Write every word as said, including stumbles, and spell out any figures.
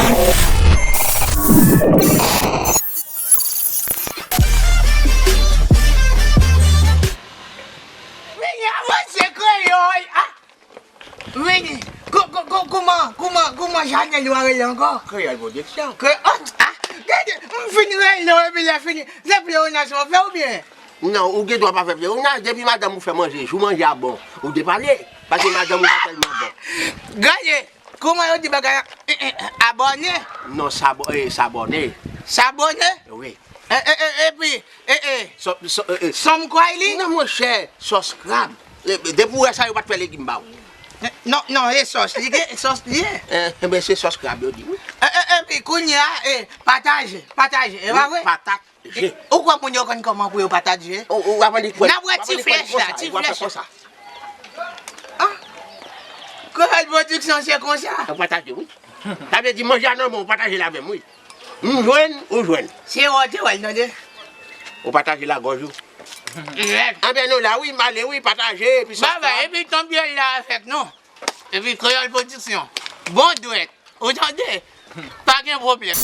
Vini avanse kreyòl. Ah! Vini. Ko-, ko-, ko-, kouman, kouman, kouman chanèl yo a rele ankò? Kreyòl Pwodiksyon. Kre-, ah, ah, gade, m fin rele w epi lè fini. Se pleonaj sa w fè oubyen? Non, ou gen dwa pa fè pleonaj, depi madanm ou fè manje, jou manje a bon, ou depale. Paske madanm ou pa tèlman bon. Gade, kouman yo di bagay la? Eh, eh, abòne? Non, sabo-, eh, sabòne. Sabòne? Wi. Eh, eh, eh, epi, eh, eh, Sò-, sò-, eh, eh. Sòm kway li? Non, monchè, sòs krab. Eh, depi w wè sa, yo pa t fè legim ba w. Eh, non, non, e sòs li gen, e sòs li ye. Eh, eh, ben, se sòs krab yo di, wi. Eh, eh, epi kounye a, eh, pataje, pataje, e pa vre? Wi, patat. Je. Ou kwè moun yo konn kòman pou yo pataje? Ou, ou ap annik kwè. N ap wè ti flèch la, ti flèch la. Ah! Kreyòl Pwodiksyon se konsa. Ou pataje, wi. Sa vle di manje a nan men w, pataje l avè m, wi. M jwenn, ou jwenn. Se wè w te wè l, tande. Ou pataje lagòj ou. Dirèk. Anben nou la, wi, m ale, wi, pataje, epi sòs la. Babay, epi tonbyèl la avèk nou. Epi Kreyòl Pwodiksyon. Bon dwèt. Ou tande? Pa gen pwoblèm.